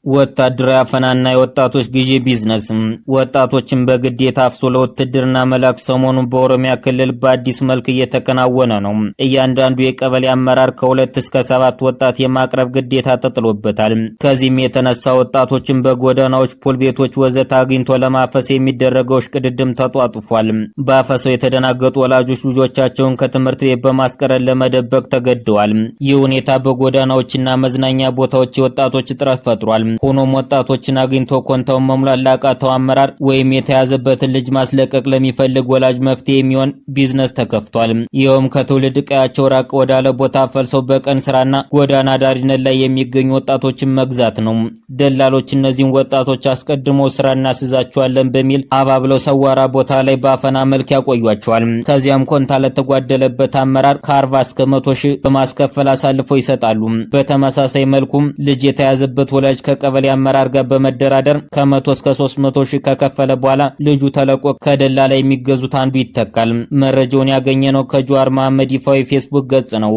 ወታደራዊ አፈናና የወጣቶች ግዢ ቢዝነስ። ወጣቶችን በግዴታ አፍሶ ለውትድርና መላክ ሰሞኑን በኦሮሚያ ክልል በአዲስ መልክ እየተከናወነ ነው። እያንዳንዱ የቀበሌ አመራር ከ2 እስከ 7 ወጣት የማቅረብ ግዴታ ተጥሎበታል። ከዚህም የተነሳ ወጣቶችን በጎዳናዎች፣ ፑል ቤቶች ወዘተ አግኝቶ ለማፈስ የሚደረገው እሽቅድድም ተጧጡፏል። በአፈሳው የተደናገጡ ወላጆች ልጆቻቸውን ከትምህርት ቤት በማስቀረት ለመደበቅ ተገደዋል። ይህ ሁኔታ በጎዳናዎችና መዝናኛ ቦታዎች የወጣቶች እጥረት ፈጥሯል። ሆኖም ወጣቶችን አግኝቶ ኮንታውን መሙላት ላቃተው አመራር ወይም የተያዘበትን ልጅ ማስለቀቅ ለሚፈልግ ወላጅ መፍትሄ የሚሆን ቢዝነስ ተከፍቷል። ይኸውም ከትውልድ ቀያቸው ራቅ ወዳለ ቦታ ፈልሰው በቀን ስራና ጎዳና አዳሪነት ላይ የሚገኙ ወጣቶችን መግዛት ነው። ደላሎች እነዚህን ወጣቶች አስቀድሞ ስራ እናስይዛቸዋለን በሚል አባብለው ሰዋራ ቦታ ላይ በአፈና መልክ ያቆዩቸዋል። ከዚያም ኮንታ ለተጓደለበት አመራር ከ40 እስከ 100 ሺህ በማስከፈል አሳልፈው ይሰጣሉ። በተመሳሳይ መልኩም ልጅ የተያዘበት ወላጅ ከቀበሌ አመራር ጋር በመደራደር ከ100 እስከ 300 ሺህ ከከፈለ በኋላ ልጁ ተለቆ ከደላላ የሚገዙት አንዱ ይተካል። መረጃውን ያገኘነው ከጀዋር መሐመድ ይፋዊ ፌስቡክ ገጽ ነው።